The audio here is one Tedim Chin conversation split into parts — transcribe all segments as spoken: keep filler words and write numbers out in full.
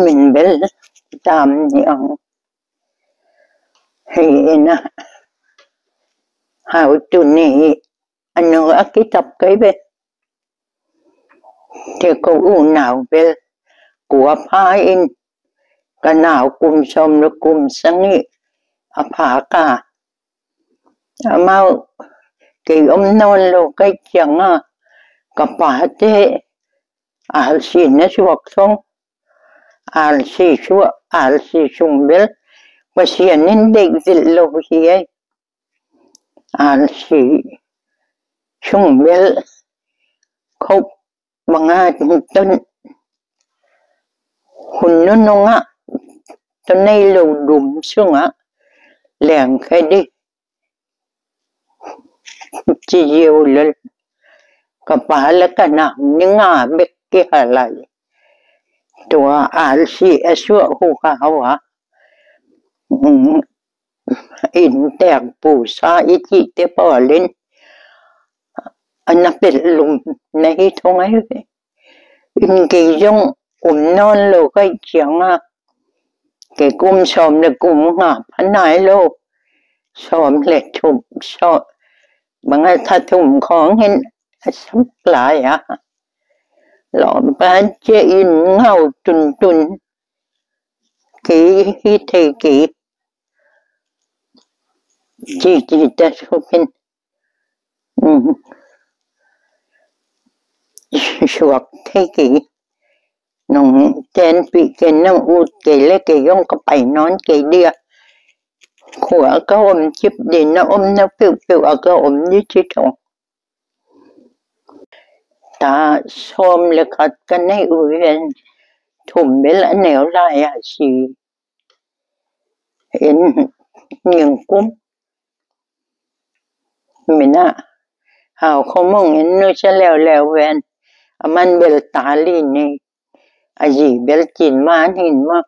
Min bel dam ni ang. Hei ina. Hau tu ni anu a kitap kai be. Te ko u nau bel kua pha in, ka nau kum sawm le kum sagih a pha ka. Amau kei om nawn lo kai cianga ka pate alsi na suak song, alsi suak, alsi sung bel Pasian in deih zilh lo hi ei. Alsi sung bel khop banga ton hun nunungah, ton nei lo dum sungah leng khe di. Ci ziau lel ka pa le ka nau ni nga bek kihalai. Tua alsi a suah hu hau a, in tek pusa i cihte pawlin a na pelh lum na hi thong ahi ve. In kei zong om nawn lo kai cianga kei kum sawm le kum nga pha nai lo. Sawm le thum, sawm banga tha thum khawng hin a sak lai a. Lawmpa cia in ngau tuntun kei hi thei kei. Ci ci ta sukin suak thei kei. Nong tenpih kei, nong ut kei le kei zong ka pai nawn kei dia. Khua ka om cip di, na om na peuhpeuh a ka om di ci thong. Ta sawm le khat ka nei uh ven, thum bel a neu lai a si. In ningkum mina hau khomong in nusia leuleu ven. A man bel ta li ni, a zi bel cin man hin ma.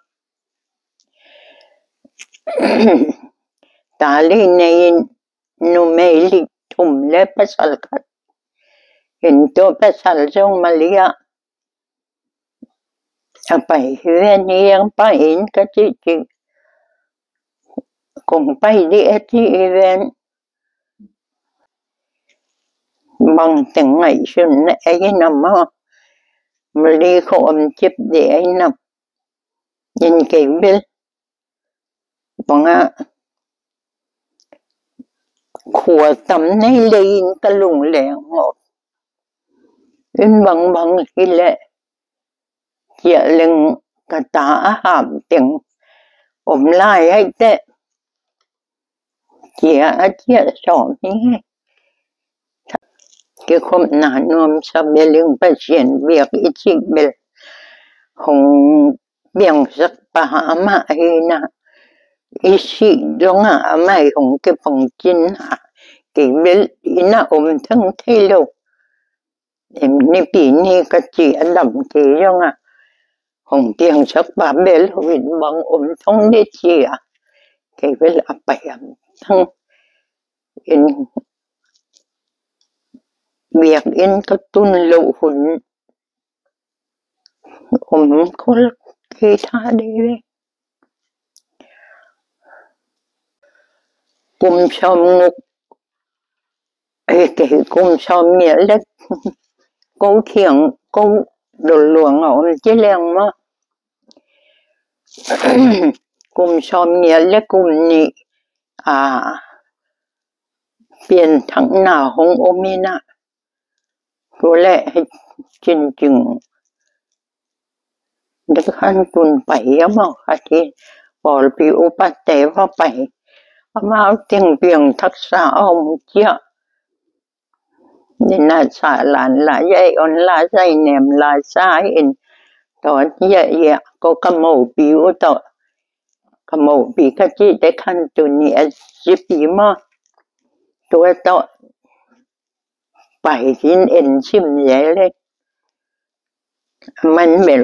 Ta li nei in numei li thum le pasal khat. In tua pasal zong malia a pai hi ven hi ang pai in ka ci ci. Kong pai di a ci hi ven. Bang teng ngaihsun na ei na ma mali ko om cip di ei na. In kei bel banga khua tam nei le in ka lung leng ngawp. In bangbang hi le ciah leng ka ta a hap teng om lai ahi teh. Ciah a ciah sawm hi. Kikhopna nuamsa bel in Pasian biak i cih bel hong piangsak pa amah hi na. I sih dongah amah hi hong kipangcin a kei bel i na om thang thei lo. Em nipi ni ka ci a dam kei zongah hong piangsak pa bel ho in bang om thong de ci a kei bel a pai am thang in biak in ka tun lo hun om khol kei tha de ve. Kum sawm nguk, eh, kei kum sawm nih le ko khiang ko dol luang a om ci leng ma. Kum sawm nih le kum nih a pianthakna hong om in a. Tua leh hi cincin dek han tun pai a mawk a ti pawlpi upate va pai. Amau teng piangthaksa a om ciah. Nina sa lan la yai on la sai nem la sa in tawh yai yai ko ka mopi uh tawh ka mopi ka cih te khan tuni a zipi maw. Tua tawh pai in en sim yai le. Man bel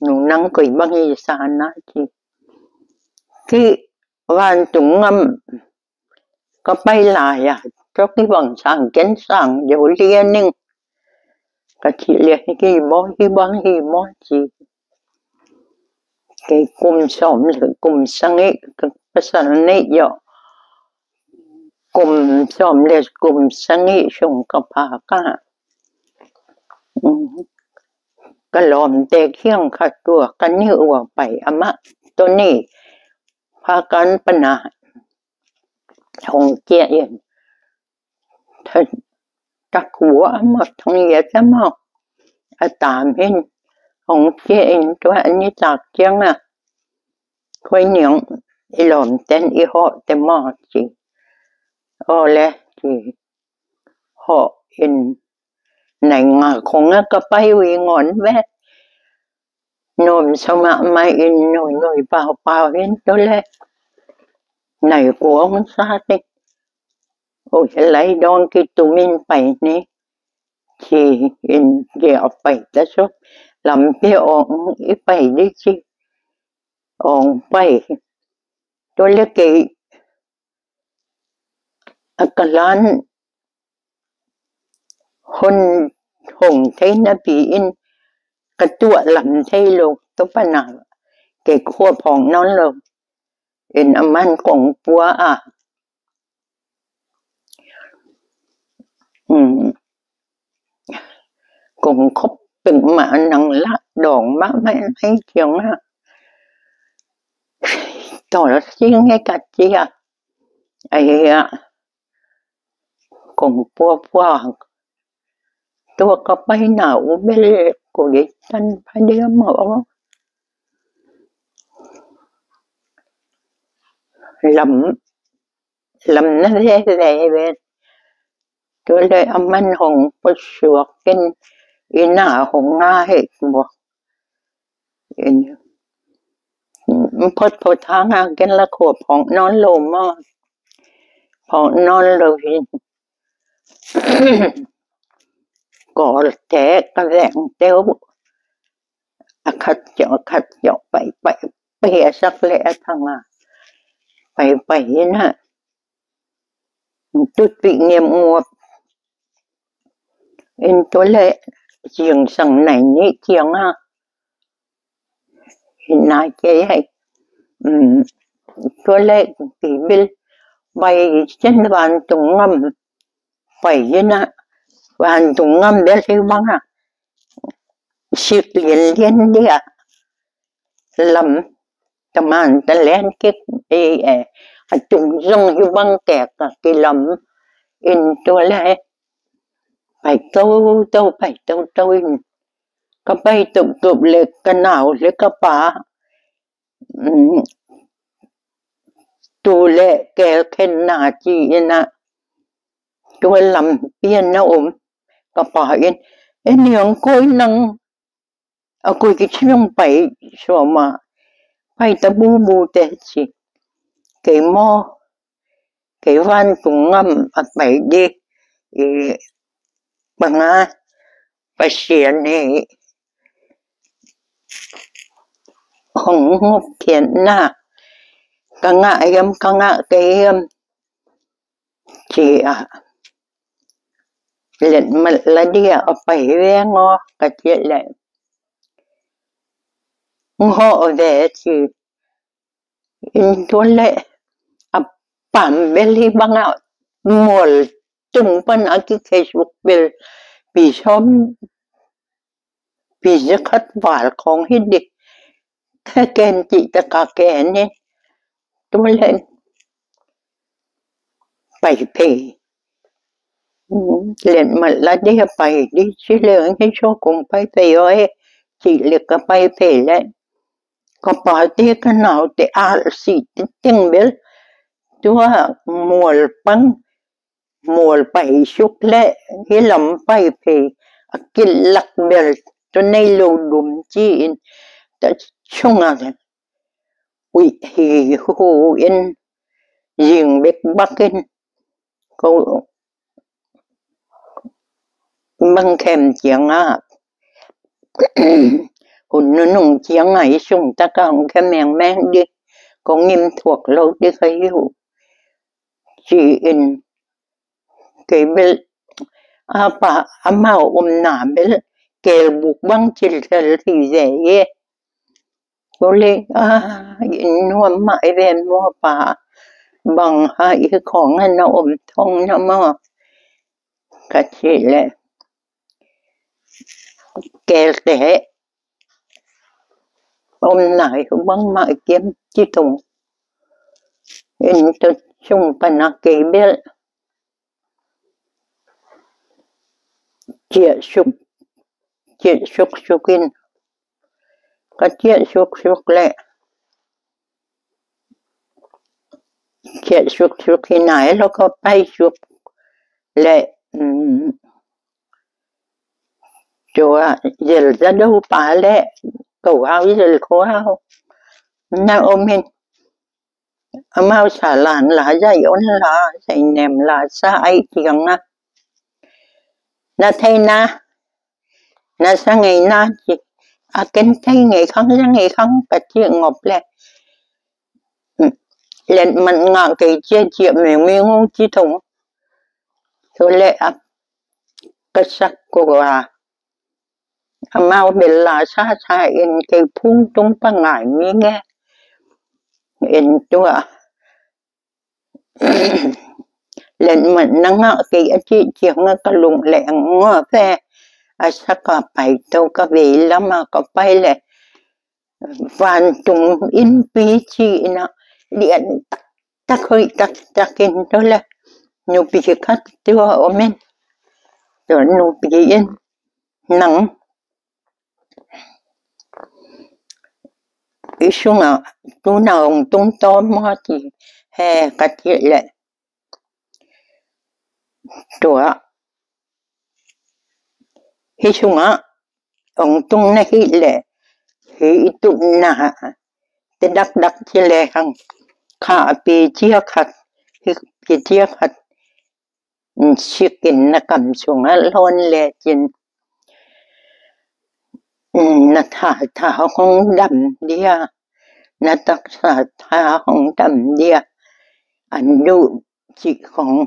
nung nang koi bang hi sa na ci. Ki vantung ngam ka pai lai a tua ki bang sang ken sang deuh lia ning. Ka ci le hi bang hi bang hi maw ci. Kei kum sawm le kum sagih, ka pasal neih zawh kum sawm le kum sagih sung ka phak a, ka lawmte kiang khat tua ka nih ua pai, amah tawh ni phakan pana hong kia in, takua maw, thong ia ta maw, a tam in, hong kia in tua a nitak ciang a, khuai niang i lawmten i hawh te maw ci. Aw le ci, hawh in, nai nga khong a ka pai ui ngawn ve. Nuam sa mahmah in, nuinui paupau in, tua le nai kua hong sa te. Ui, lai dawng kitum in pai ni ci in, kia pai ta su, lampi awng i pai di ci, awng pai. Tua le kei a ka lan hon hong thei napi in ka tuah lam thei lo, tua pana kei khua phawng nawn lo in, aman kong pua a, um, kong khop pek mah, nang lah dawng mahmah nai ciang a, tawl sing e ka ci a, ai a, kong puapua, tua ka paina uh bel ko gei tan pha dia maw. Lam, lam na ve ve ve. Tua le aman hong pusuak in, ina hong nga he buak. In, phot phot hang a ken la khua phawng nawn lo maw. Phawng nawn lo hi. Kawlte ka veng teu. A khat ciang, a khat ciang, pai, pai, pai a sak le a thang a. Pai, pai hi na. Tutpih ngiam nguap. In tua le zingsang nai nih ciang a. Hi na kei hei. Um, tua le pi bil pai cian vantung ngam pai hi na, vantung ngam bel hi bang a. Sik lian lian dia. Lam taman ta len kik e, e, a tung zong hi bang kek a kilam in tua le pai to to, pai to to in. Ka pai tuptup le ka nau le ka pa, um, tu le kel khen na ci in a, tua lam pian na om, ka pa in, e niang koi nang, a koi kici nang pai suama, pai ta bubu te ci, kei maw, kei vantung ngam a pai di, i, banga, Pasian ni hong ngop khian na, ka ngah yam, ka ngah kei yam, ci a. Let mat la dia a pai veng aw, ka ciat le. Ngawh ve ci. In tua le a pam bel hi bang a, mual tung pan a kikhesuk bel pi sawm, pi zakhat val khong hi di. Ken cih tak a ken in tua le pai phei. Let mat la di a pai di ci le, hi so kong pai phei aw e, cih le ka pai phei le. Ka pate ka naute a si teng bel tua mual pang, mual pai suk le hi lam pai phei a kilak bel tua nei lo dum ci in, ta sunga ui hi hu in, zing bek bak in, ko bang khem ciang a, hun nunung ciang a i sung tak a hong khem mengmeng di, ko ngim thuak lo di ka hi uh. Ci in, kei bel a pa amau omna bel kelbuk bang ciltel hi ze e. Ko le, a, i nuam mah i ven mua pa, bang ha i khong a na om thong na maw, ka ci le. Kelte om nai bang mah i kiam ci thong. In to sung pana kei bel. Ciah suk, ciah suk suk in. Ka ciah suk suk le. Ciah suk suk in ai lo ka pai suk le. Mm, tua zel za do pa le. Ko au zel ko au. Na om in. Amau sa lan la zai on la zai nem la sa ai tiang a. Na thei na, na sa ngei na ci. A ken thei ngei khang sa ngei khang ka ci ngop le. Let man nga kei cia cia meng meng ci thong. Tua le a ka sak ko a. Amau bel la sa sa in kei phung tung pa ngai mi nge. In tua. Len man na ngah kei a cih ciang a ka lung leng ngua ve. A sak a pai to ka vei lam a ka pai le. Vantung innpi ci in a lian tak tak hoih tak tak in to le. Nupi khat tua om in. Tua nupi in nang i sungah tuna hong tung tawm maw ci he ka cih leh tua hi sungah hong tung na hih leh hi i tuhna te dakdak ci leh hang kha a pi cia khat hi pi cia khat sikin na kam sungah lawn lecin na tha tha hong dam dia, na taksa tha hong dam dia, an duh cih khong,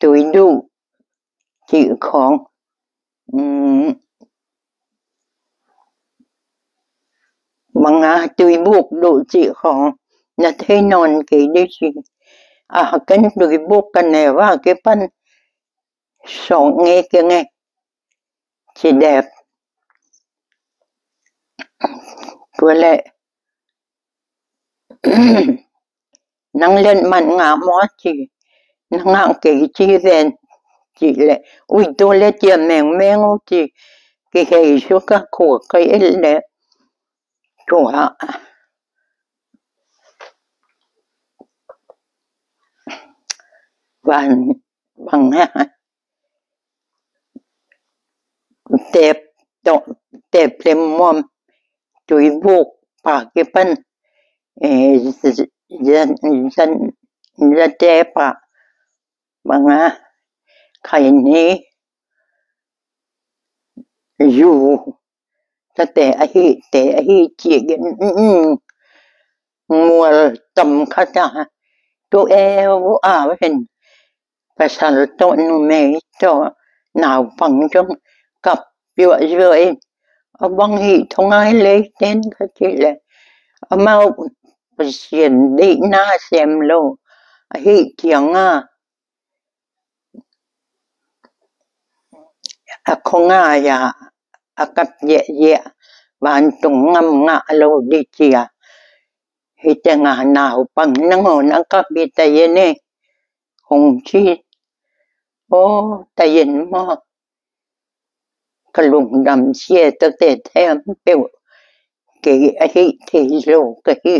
tui duh cih khong, manga tui buk duh cih khong na thei nawn kei dih ci. A ken tui buk ka ne va kipan sawk ngei kei ngei ci dep. Tua leh nang len man nga maw ci, nang nga kei ci ven ci leh ui tua leh cia meng meng uh ci. Kihei suk a khua kei leh tua van bang ha tep to tep lem muam tui buk pa kipan za tep a banga khai ni yu tate ahi te ahi ci gen mual tam khata tu eu a hen pasal to numei to naupang jong kap piuah zuah in a bang hi thongai lei ten ka ci le amau Pasian deihna sem lo ahi tianga a khongai a a kap ziahziah vantung ngam ngah lo dih cia. Hite nga naupang nangawn a kap hi ta yen e hong ci. Aw ta yen maw ka lungdam sia tate them peuh kei ahi thei lo ka hi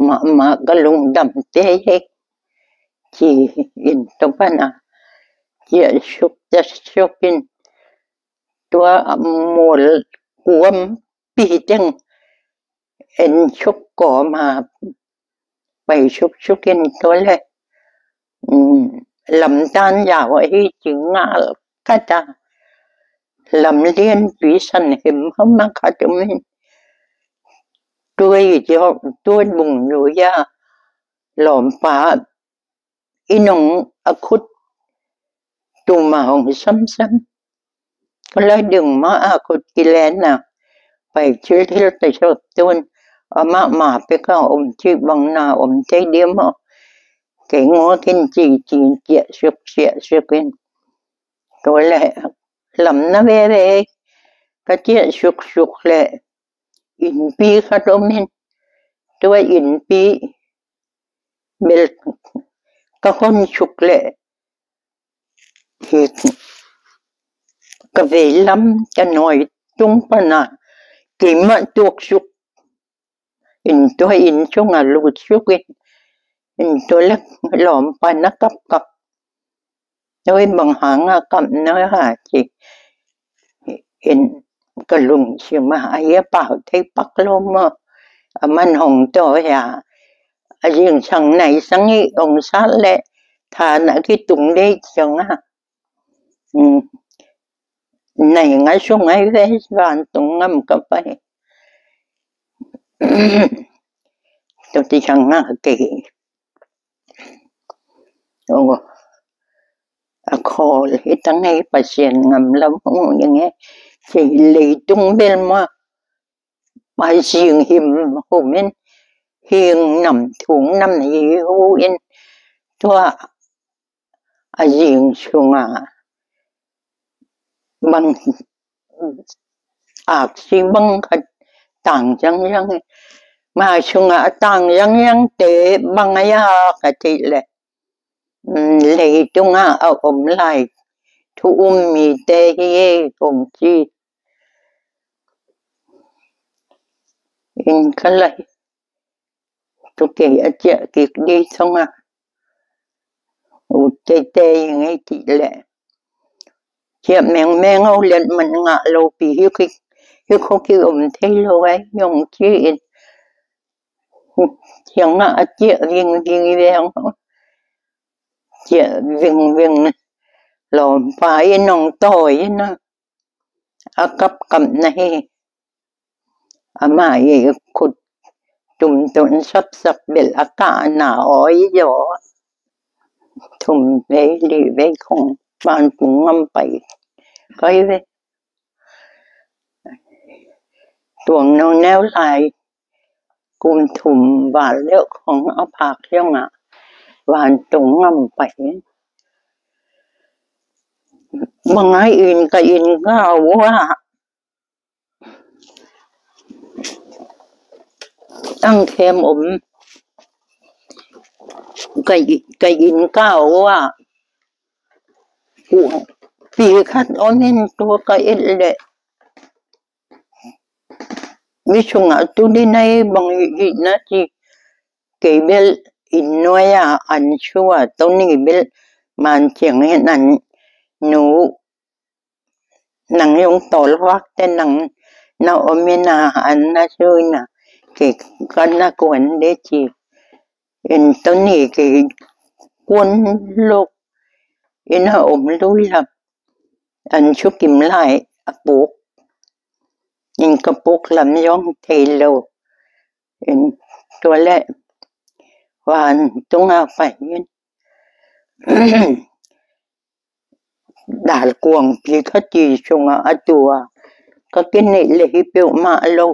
mahmah ka lungdam te hi ci in to pana cia suk ta suk in tua mual kuam pi teng en suk kawma pai suk suk in tua le lamtan yau ahi ci ngal kata lam lianpi san him hama khat um in tua i tua bung nuya lawmpa i nong a khut tuma hong samsam. Ka lai ding ma a khut kilen a pai thil thil ta sawk tun Amah ma pek a om cih bang na om thei diam aw. Kei ngawk in ci ci ciah suk ciah suk in. Tua leh lam na veve ka ciah suksuk leh innpi khat om in. Tua innpi bel ka hon suk leh hi ka veilam ka nuai tung pana keimah tuaksuk in tua inn sunga lutsuk in, in tua leh lawmpa na kapkap. Oi, bang hanga kap na ha ci in ka lungsim a, a hia pau thei pak lo maw. A man hong tawi a, a zingsang nai sang hi hong sat leh tha na kitung dei ciang a. Nai nga sung ai ve vantung ngam ka pai. Tua ti sang nga kei. Ong a khawl hi ta ngei Pasian ngam lam hong i nge. Ci leitung bel ma a zing him hum in hing nam thung nam hi hu in tua a zing sunga bang aksi bang khat tang zangzang in. Ma sunga a tang zangzang te bang a ya ka ti leh, leitunga a om lai thu um mite hi e kong ci in ka lai. Tu kei a ciah kik di thong a u teitei ngei ti leh ciah mengmeng au lian man ngah lo pi hi kik hi kho kik om thei lo ai yong ci in. Ciang a ciah ving ving veng ciah ving ving lawmpa in hong tawi in a a kapkap na hi. Ama i khut tumtun sapsap bel a kahna awi zaw thum vei li vei khong vantung ngam pai kai ve. Tuang no neu lai kum thum val leuh khong a phak hiang a vantung ngam pai. Mangai in ka in ka ua ang khem om ka in ka ua pi khat om in tua ka et leh mi sunga tu di nai bang hi na ci kei bel in nuai a an sua to ni bel man ciang hin an nu nang yong tol vak te nang na om in a an na sui na kei kan na kuan de ci in to ni kei kuan lok in a om lui lap an su kim lai a puk in ka puk lam yong thei lo in tua leh vantung a pai in dal kuang pi kha ti sunga a tua ka kineih leh hi peuhmah lo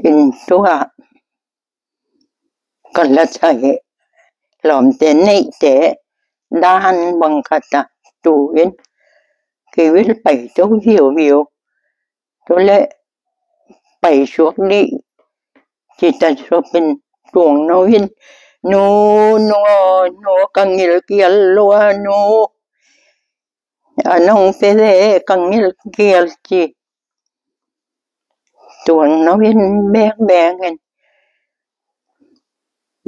in tua ka la thei lawmte neihte dan bang khat a tu in kei vil pai to viu viu tu leh pai suak dih ci ta suak in tuang no in nu nu nu ka ngil kial lua nu a nong pe ve ka ngil kial ci tuang no in beng beng in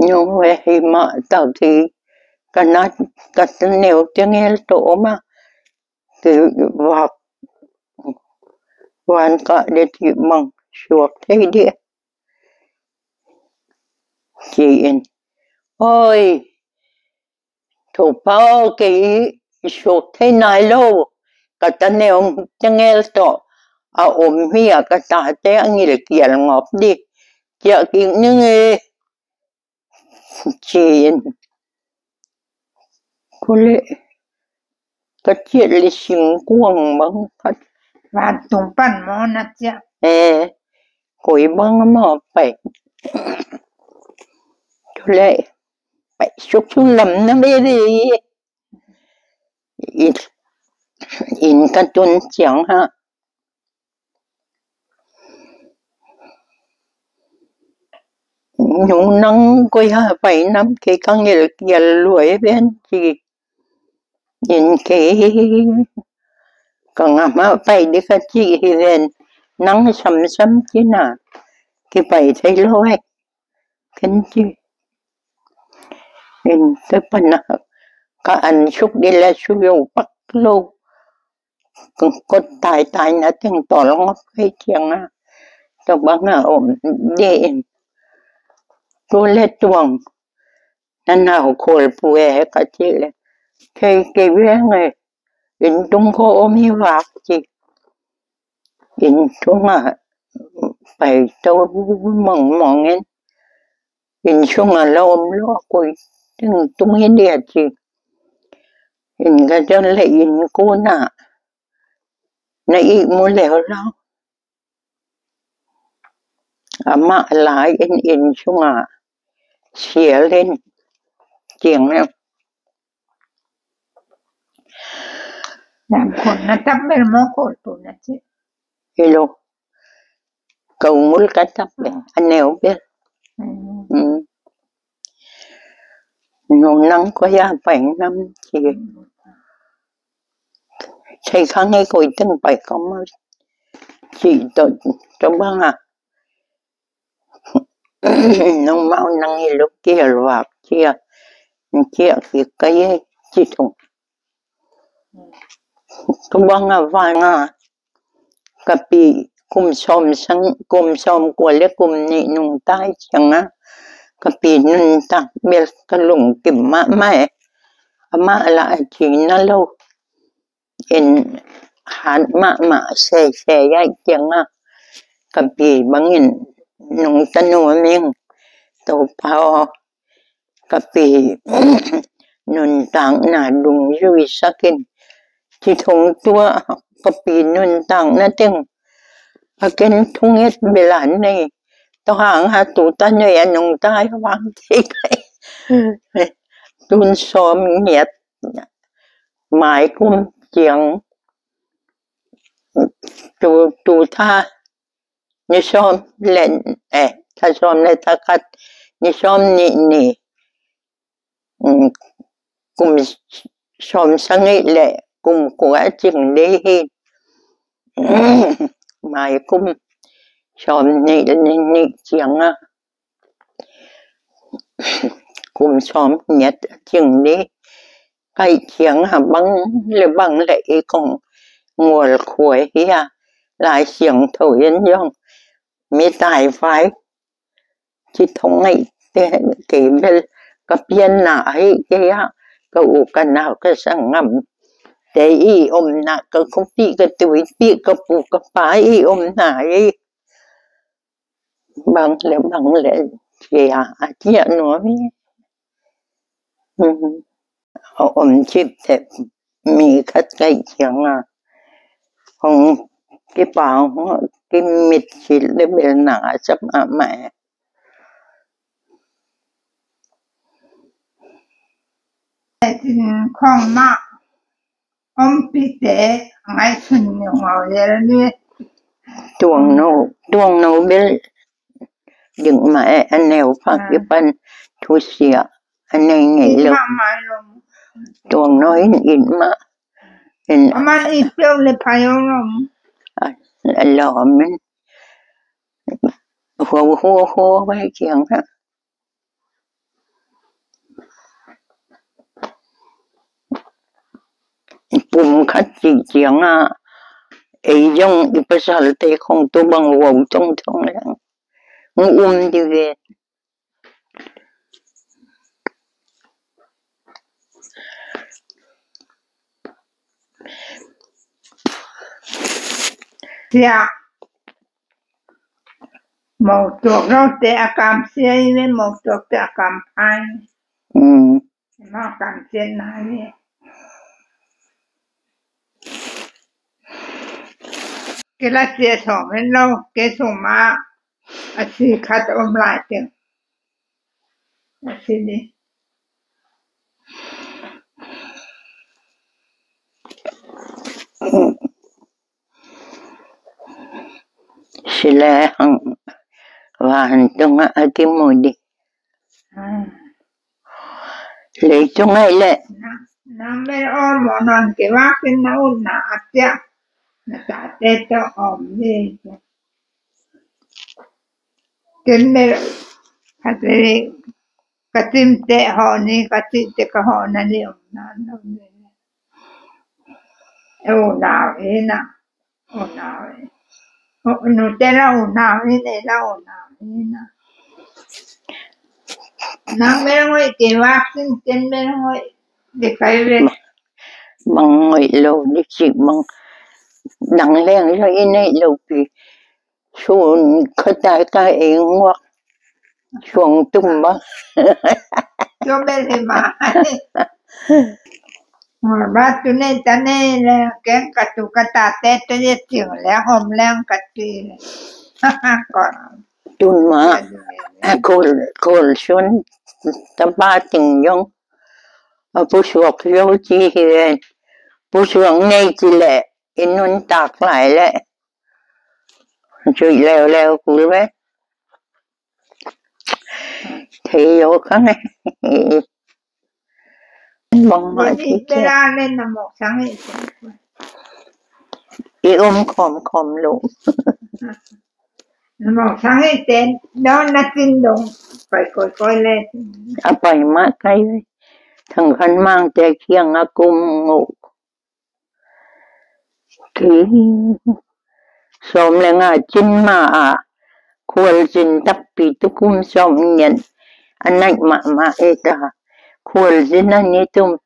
nong ve hi mah tau ci ka na ka neu te ngel to om a ti vak van ka de ti mang suak thei di ci in oi Topa aw kei i suak thei nai lo ka ta neu te ngel tawh a om hi a ka tate a ngil kial ngawp di ciah kik ning e ci-in kule ka ciah le singkuang bang khat vantung pan maw na ciah e koi bang maw pai. Tua leh pai suk suk lam na ve ve. Inn, inn ka tun ciang ha. Nung nang koi ha pai nam kei ka ngel kial luai ven ci. Inn kei ka ngam a pai di ka ci hi ven. Nang sam sam ci na kipai thei lo ai. Ken ci. Inn te pana ka an suk di la su yo pak lo. Kot tai tai na teng tol ngop kei ciang a. Tua bang a om de in. Tu le tuang na nau khol pu e ka ci le. Kei kei ve ngai. Inn tung ko om hi vak ci. Inn tung a pai to mong mong in. Inn sung a la om lo a koi teng tung hi dia ci. Inn ka ciang le inn kuna na i mu leo lo. Amah lai in inn sung a sial in ciang le. Lam khon na tap bel mo khol tu na ci. Hello. Ka ungul ka tap bel a neu bel. Mm. Nung nang ko ya pai nam ci. Thei khang ei koi teng pai ka ma ci to to bang a. Nung mau nang i luk kial vak cia cia ki ka ye ci thong. Ka bang a vang a ka pi kum som sang kum som kua le kum ni nung tai ciang a ka pi nun tak bel ka lung kim ma ma e. Ama la a ci na lo. In hat mahmah sese ai ciang a ka pi bangin nung tanu ming Topa aw ka pi nuntakna dungzui sakin ci thong tua ka pi nuntakna teng a ken thunget bela nei. Tua hang a tu ta nei a nungta i vang thei kai. Tun sawm ngiat mai kum ciang tu tu tha ni sawm le eh tha sawm le tha khat ni sawm ni ni kum sawm sangih le kum kua cing dei hi. Mai kum sawm nih le nih ciang a kum sawm ngiat a cing dei. Kai ciang a bang le bang le i kong ngual khuai hi a Lai Siangtho in zong mi tai vai ci thong ngai te kei bel ka pianna ahi kei a ka u ka nau ka sanggam te i omna ka khuapi ka tuipi ka pu ka pa i omna hi. Bang le bang le cia a cia nuam hi. A om cip te mi khat kai ciang a hong kipau hong kimit cil le bel na a sap a mai. Khong ma om pi te ngai sun ni ngau le ni. Tuang no tuang no bel ding ma e a neu pha kipan thusia a nei ngei lo. Tuang no in in ma in a man i piau le pha yong lo. A lo min hua hua hua vai kiang ha. Pum khat ci ciang a ei zong i pasal te khong tu bang vau tong tong lang ngu um di ve. Sia. Mawh tuak lote a kam sia i ve, mawh tuakte a kam phai. Mawh kam sia nai ve. Kei la sia sawm hen lo, kei sung ma A si khat om lai teng. A si ni. Sila hang van tunga a kimu di. Leitung ai le. Nang bel om mo nang kivak in na ut na atia. Na tate to om ni. Ken bel kati ka timte ho ni ka tite ka ho na ni om na na ni. Unau hi na. Unau hi. Nute la unau hi ne la unau hi na. Nang bel ngoi kivak sin ken bel ngoi di kai ve. Bang ngoi lo di si bang dang leng lo i nei lo pi. Sun khatai ka ei nguak suang tum ba. Tua bel hi ma. Ba tu nei ta nei le keng ka tu ka tate te ye ting le hom leng ka ti. Tun ma a kol kol sun ta ba ting yong a pusuak yo ci hi ven pusuak nei ci le i nuntak lai le. Cui leuleu kul ve. Thei yo kang e. Bang ma ci ke. I om khom khom lo. Mong sang i ten don na tin dong pai koi koi le. A pai ma kai ve. Thang khan mang te kiang a kum nguk. Ki som le nga cin ma a khual cin takpi tu kum som ngen a naih mahmah e ta khual cin a ni tum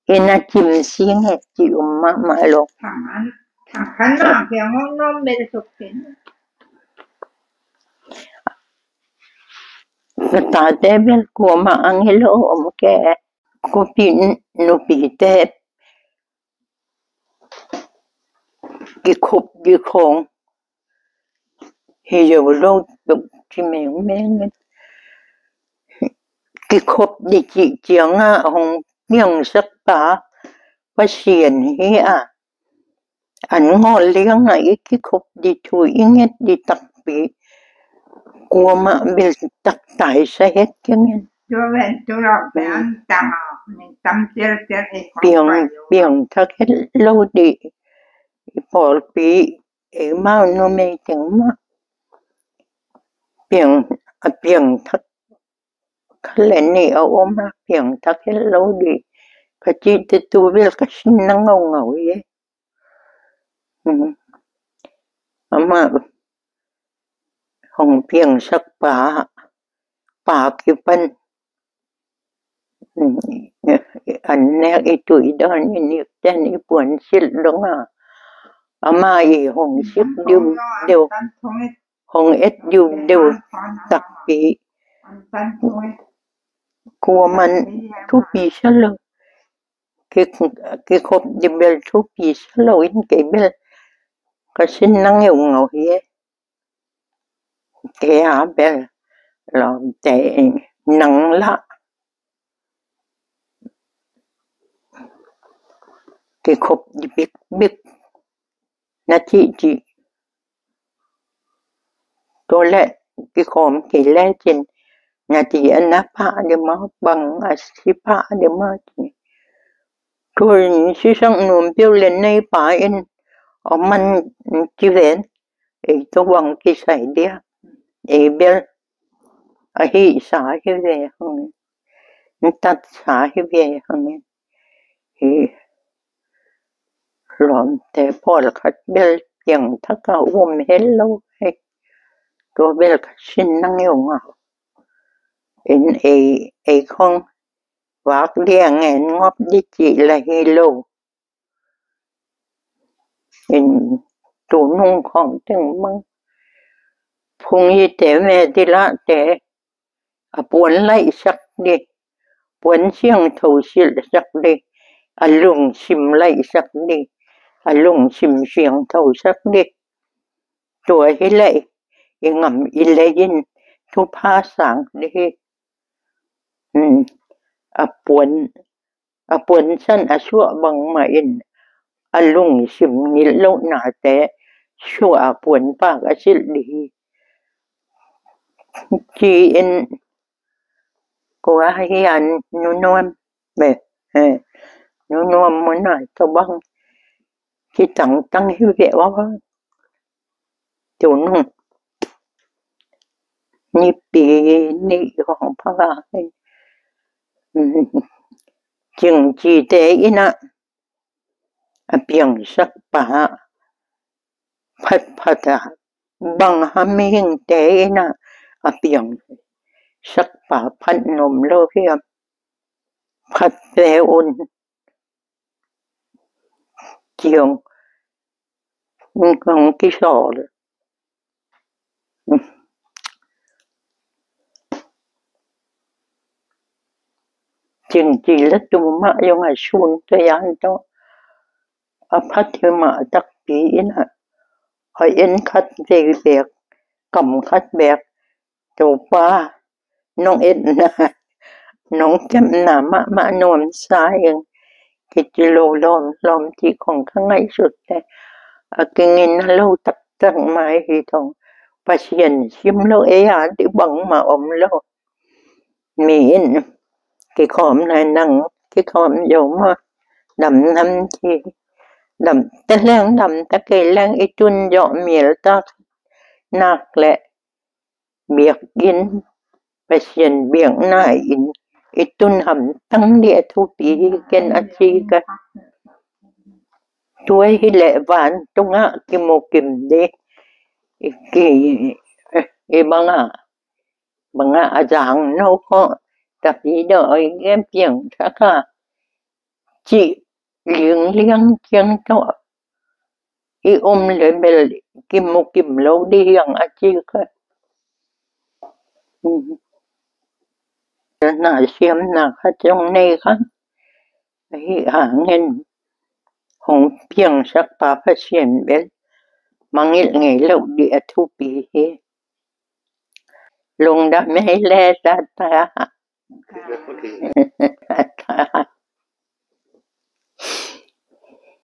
in a cim si nge ci um mahmah lo. Thang khan ma kiang ong nom bel suk cin. Ka tate bel kuamah ang hi lo om ke. Khuapi nupite kikhop kikhong hi zo lo tuk ci mengmeng. Kikhop di cih ciangah hong piangsak ta Pasian hi a an ngawl liangah i kikhop di thu i nget di takpi kuamah bel taktai sa het keng in. Piang piang thak het lo di i pawlpi eimau numei teng mah piang a piang thak kha le nih a om a piang thak het lo di ka cihte tu bel ka sin na ngaungau hi. Amah hong piangsak pa pa kipan an nek i tuih dawn i nik ten i puan silh dong a ama i hong sik diu deu hong et diu deu takpi kuaman thupi sa lo. Kikhop di bel thupi sa lo in kei bel ka sin na ngeungau hi e. Kei a bel lawmte nang lah kikhop di bikbik na cihcih. Tua le kikhawm kei lecin na ti a na pah di maw bang a si pah di maw ci. Tua in sisak nuam piu le nei pa in a man ci ven ei tua bang kisai dia ei bel a hih sa hi ve hang in tat sa hi ve hang in hi. Lawmte pawlkhat bel piangthak a um het lo hei. Tua bel ka sin na ngeungau in ei ei khong vak dia ngen ngop di cih la hi lo. In tunung khong teng mang phung hi te me di lah te a puan laihsak di puan siangtho silhsak di a lungsim laihsak di a lungsim siangthosak di. Tua hi leh i ngam i lei in thupha sang dih hi. Hmm. A puan, a puansan a suah bangmah in a lungsim ngilh lohnate suah a puanpak a silh dih hi. Ci-in kua hi an nunuam, eh, eh, nunuam muna tobang ci tangtang hi ve aw. Tunung nipi nih hong pha hi. Cingcite in ah a piangsak pa phatphat a, bang hang mihingte in ah a piangsak pa phat nuam lo hiam? Phat ve un. Ciang hong kisawl. Cingci le tumah zong a sun tawh yan tawh a phat hi mah takpi in ah, a en khat vei beek, kam khat beek, Topa, nong etna, nong kepna mahmah nuamsa ing, kici lo lawmlawm cih khong ka ngaihsut te. A kingin a lo taktak mai hi thong, Pasian sim lo ei a dih bangmah om lo. Mi in kikhawm nai nang kikhawm zo maw? Dam nam ci. Dam ta leng dam ta kei leng i tun zawh mial tak nak le biakinn, Pasian biakna in i tun hamtang dih a thupi hi ken a ci ka. Tua hi leh vantungah kimukim dih i ki, i bangah, bangah a zang no khawh tapi dawh i gen piangthak a cih lingliang ciang tawh i om le bel kimukim lo dih hiang a ci ka. Na siamna khat zong nei kha. Ahi hangin hong piangsak pa Pasian bel mangngilh ngei lo dih a thupi hi. Lungdam ei le ta ta.